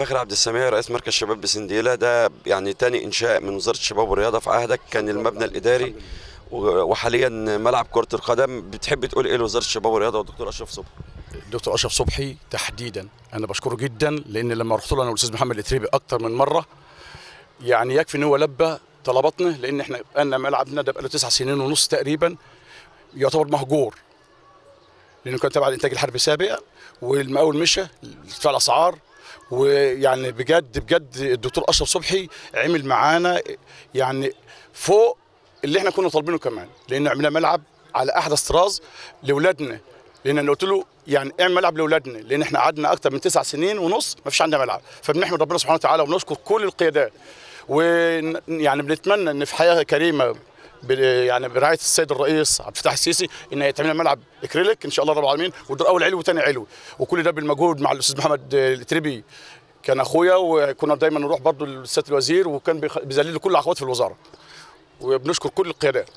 فخر عبد السميع رئيس مركز شباب بسنديلة، ده يعني تاني إنشاء من وزارة الشباب والرياضة في عهدك، كان المبنى الإداري وحاليا ملعب كرة القدم. بتحب تقول إيه لوزارة الشباب والرياضة والدكتور أشرف صبحي؟ الدكتور اشرف صبحي تحديدا انا بشكره جدا، لان لما رحت له انا والاستاذ محمد الاتريبي اكتر من مرة، يعني يكفي ان هو لبى طلباتنا، لان احنا بقالنا ملعبنا ده بقاله 9.5 سنين تقريبا يعتبر مهجور، لانه كان تبع الانتاج الحربي سابقا، والمقاول مشى ارتفاع الاسعار. ويعني بجد بجد الدكتور اشرف صبحي عمل معانا يعني فوق اللي احنا كنا طالبينه كمان، لانه عملنا ملعب على احدث طراز لاولادنا، لان انا قلت له يعني اعمل ملعب لاولادنا، لان احنا قعدنا اكتر من 9.5 سنين ما فيش عندنا ملعب. فبنحمد ربنا سبحانه وتعالى وبنشكر كل القيادات، ويعني بنتمنى ان في حياة كريمة يعني برعاية السيد الرئيس عبد الفتاح السيسي ان يتعمل ملعب اكريليك ان شاء الله رب العالمين، ودور اول علوي وثاني علوي، وكل ده بالمجهود مع الاستاذ محمد التريبي كان اخويا، وكنا دايما نروح برضه للسيد الوزير، وكان بيذلل كل العقبات في الوزارة، وبنشكر كل القيادات.